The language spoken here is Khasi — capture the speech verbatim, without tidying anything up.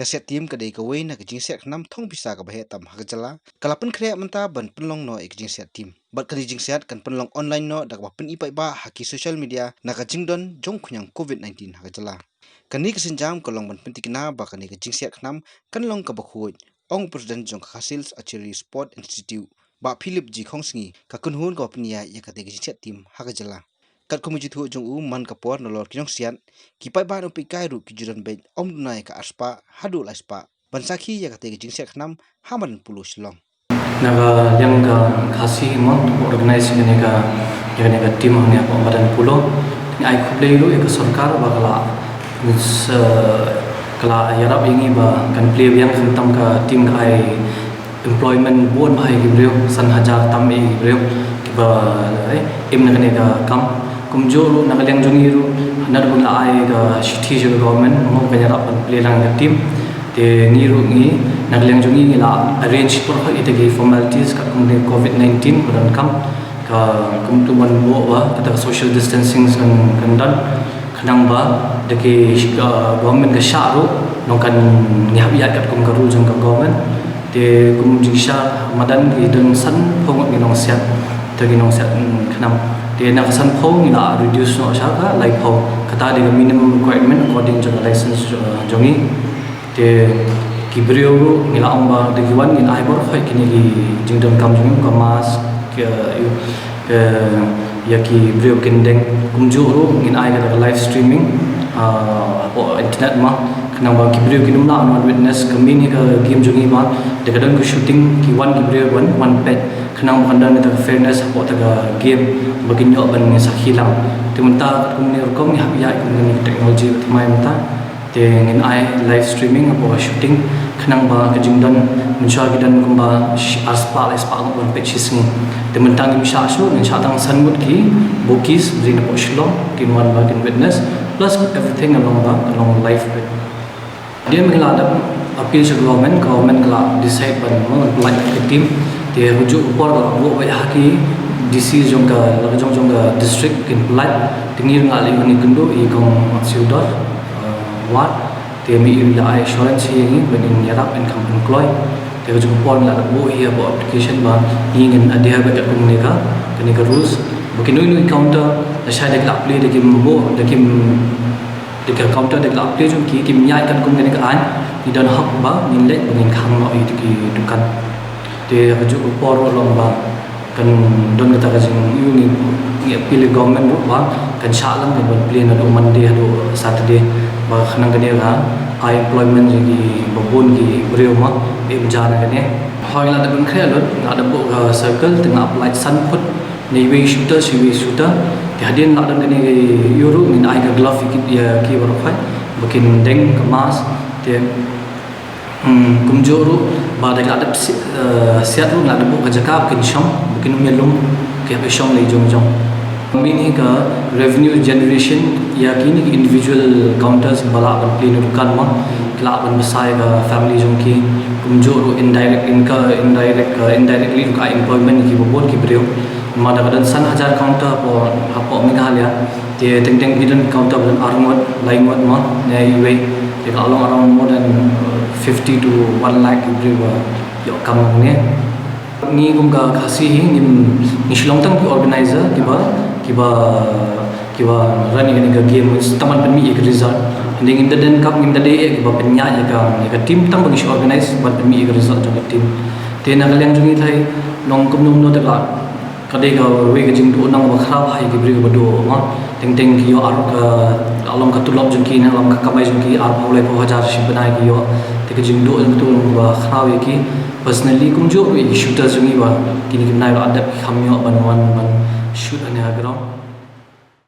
Ka siat tim ka dei kawei na ka jingsiat khnam thong pisa kaba heh tam ha ka jylla. Ka la pynkhreh mynta ban pynlong noh ïa ka jingsiat tim. Bad kane ka jingsiat kan pynlong online noh da kaba pyni paidbah ha ki social media na ka jingdon jong khñiang covid nineteen ha ka jylla. Kane ka sienjam ka long ban pyntikna ba kane ka jingsiat khnam kan long kaba khuid, ong u President jong ka Khasi Hills Archery Sport Institute, Bah Philip G Khongsngi, ka kynhun kaba pynïaid ïa kata ka jingsiat tim ha ka jylla. Katkum ka jingthoh jong u, man ka por nalor ki nongsiat, ki paidbah nongpeitkai ruh ki ju don beit, ym duna ïa ka arspah haduh laispah ban sakhi ïa kata ka jingsiat khnam ha madan polo Shillong. Na ka liang ka Khasi mo, to organize ïa kane ka, ïa kane ka tim hangne hapoh madan polo. Ngi ai khublei ruh ïa ka sorkar ba ka la, eh, ka la ïarap ïa ngi ba kan plie biang, khamtam ka tim ka ai employment bun bha ïa ki briew, san hajar tam ïa ki briew kiba, eh, im na kane ka kam. Kumjuh ruh na ka liang jong ngi ruh, naduh ba ngi la ai ka shithi sha ka government, mo, kan ïarap ban plie lang ïa ka tim. Te ngi ruh ngi, na ka liang jong ngi ngi la arrange baroh ita ki formalities katkum ka covid nineteen ba donkam. Ka, kumtu ban buh ba kata ka social distancing kan, kan don. Khnang ba da ki, ka government ka shah ruh, nangkan ngi hap ïaid katkum ka rule jong ka government. Te kum jingshisha madan ki don sanphew ngut ki nongsiat, te ki nongsiat, mm, khnam. Te na ka sanphew ngi la reduce noh sha ka laiphew. Kata dei ka minimum requirement according to the license, uh, jong ngi. Te ki briew ruh ngi la ong ba da ki wan ngin ai baroh kine ki jingdonkam jong ngi, ka mask, ka, ïa, ka, ïa ki briew kin deng, kumjuh ruh ngin ai kata ka live streaming, ah, hapoh internet mo, khnang ba ki briew kin ym lah ban witness. Ka main hi ka game jong ngi ba da ka don ka shooting, ki wan ki briew wan, wan peit, khnang ba kan don kata ka fairness hapoh kata ka game, ba kin ïoh ban sakhi lang. Te mynta kum ne rukom ngi hap ïaid kum kane ka technology ba thymmai mynta. Te ngin ai live streaming hapoh ka shooting, khnang ba ka jingdon mynshuwa ki don kumba shi-, arspah laispah ngut ban peit shisngi. Te mynta ngim shah shuh, ngin shah tang san ngut ki bookies, ba ri na hapoh Shillong, kin wan ba kin witness, plus everything along ba, along live beit. Hadien ba ngi la dep appeal sha government, government ka la decide ban, mo, ban pyllait ka tim. Te kajuh ka por ka la buh beit ha ki D C jong ka, la ka jong jong ka district kin pyllait. Te ngi ruh ngi la leit ban ïakynduh ïa i kong Matsiu Dor, eh, Ward. Te ma i ruh i la ai assurance ïa ngi ba ngin ïarap, ngin kham pynkloi. Te kajuh ka por ngi la dep buh hi hapoh application ba ngi ngin adhere beit katkum kane ka, kane ka rules. Ba kino kino ki counter, lashai da ki la plie da kim buh, da kim, da ka counter da ki la plie jong ki, kim ïaid katkum kane ka aiñ, ngi don hok ba ngin leit ba ngin khang noh ïa ki dukan. Te kajuh ka por ruh long ba kan don kata ka jing, ïa ngi, ngi appeal ïa government ruh ba kan shah lang, kan ban plie naduh Monday haduh Saturday, ba khnang kane ka ai employment ïa ki babun ki briew mo, im ja na kane. Hooid, ngi la dep pynkhreh lut, ngi la dep buh ka circle, te ngi la pyllait san phut na iwei i shooter sha iwei i shooter. Te hadien la don kane ka ïa ruh ngin ai ka glove ïa ki, ïa ki baroh khoit ba kin deng, ka mask. Te Hmm, kumjuh ruh ba da ki la dep si-, eh, siat ruh ngi la dep buh ka jaka ba kin shong, ba kin ym ïalum, ki hap ïashong lei jong jong. Main hi ka revenue generation ïa kine ki individual counters ba lah ban plie na dukan mo, ki lah ban bsa ïa ka family jong ki. Kumjuh ruh indirect inco-, indirect, eh, indirectly ruh ka employment ïa ki babun ki briew. Namar da ka don san hajar counter hapoh, hapoh Meghalaya. Te teng teng ki don counter ba don arngut, laingut mo, ne iwei. Te ka long around more than, uh, fifty to one lakh ki briew ba ïoh kam hangne. Ngi kum ka Khasi hi ngim, ngi shu long tang ki organizer kiba, kiba, kiba run ïa kane ka game, tang ban pynmih ïa ka result. Hynrei ngim da don kam, ngim da dei ïa kiba pynïaid ïa ka, ïa ka team, tang ba ngi shu organize ban pynmih ïa ka result jong ka team. Te na ka liang jong ngi te long kumno kumno te ka Ka dei kawei ka jingduh nong ba khraw ha ki briew ba duh mo. Teng teng ki ïoh ar ka, ka long ka tulop jong ki, ne long ka kamai jong ki arphew laiphew hajar shi bnai ki ïoh. Te ka jingduh jong ka tulop ba khraw ïa ki. Personally kumjuh ruh ïa ki shooters jong ngi ba kine ki bnai ba la dep ki kham ïoh ban wan ban shoot ha ne ha ground.